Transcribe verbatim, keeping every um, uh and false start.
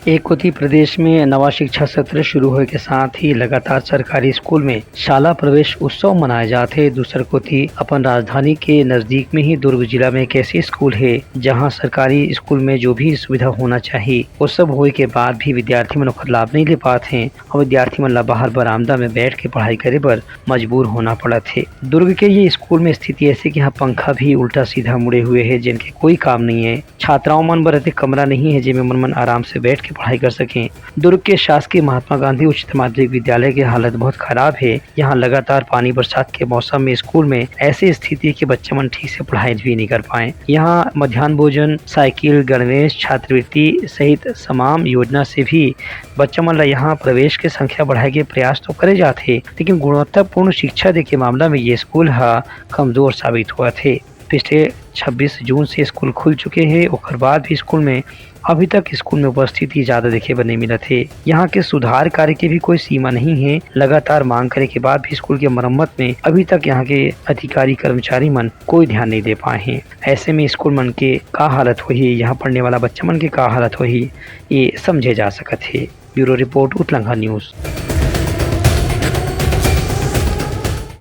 एक कोति प्रदेश में नवा शिक्षा सत्र शुरू होए के साथ ही लगातार सरकारी स्कूल में शाला प्रवेश उत्सव मनाए जात हे। दूसर कोति अपन राजधानी के नजदीक में ही दुर्ग जिला में एक ऐसे स्कूल हे, जहां सरकारी स्कूल में जो भी सुविधा होना चाहिए, वो सब होए के बाद भी विद्यार्थी मन ओकर लाभ नहीं ले पात हे और विद्यार्थी मन ला बाहर बरामदा में बैठ के पढ़ाई करे बर मजबूर होना पड़त हे। दुर्ग के ये स्कूल में स्थिति ऐसे कि यहाँ पंखा भी उल्टा सीधा मुड़े हुए हे, जिनके कोई काम नहीं है। छात्राओं मन बर अतिक कमरा नहीं है, जेमे मन, मन आराम से बैठ के पढ़ाई कर सकें। दुर्ग के शासकीय महात्मा गांधी उच्चतर माध्यमिक विद्यालय के हालत बहुत खराब है। यहाँ लगातार पानी बरसात के मौसम में स्कूल में ऐसी स्थिति है कि बच्चे मन ठीक से पढ़ाई भी नहीं कर पाए। यहाँ मध्यान्ह भोजन, साइकिल, गणवेश, छात्रवृत्ति सहित तमाम योजना से भी बच्चा मन ला यहाँ प्रवेश के संख्या बढ़ाए के प्रयास तो करे जात हे, लेकिन गुणवत्तापूर्ण शिक्षा दे के मामला में ये स्कूल ह कमजोर साबित हुआ थे। पिछले छब्बीस जून से स्कूल खुल चुके हैं, ओकर बाद भी स्कूल में अभी तक स्कूल में उपस्थिति ज्यादा देखे बर नहीं मिलत हे। यहाँ के सुधार कार्य के भी कोई सीमा नहीं है। लगातार मांग करे के बाद भी स्कूल के मरम्मत में अभी तक यहाँ के अधिकारी कर्मचारी मन कोई ध्यान नहीं दे पाए हैं। ऐसे में स्कूल मन के का हालत होही, यहाँ पढ़ने वाला बच्चा मन के का हालत होही, ये समझे जा सकत हे। Bureau report, Utlangha news.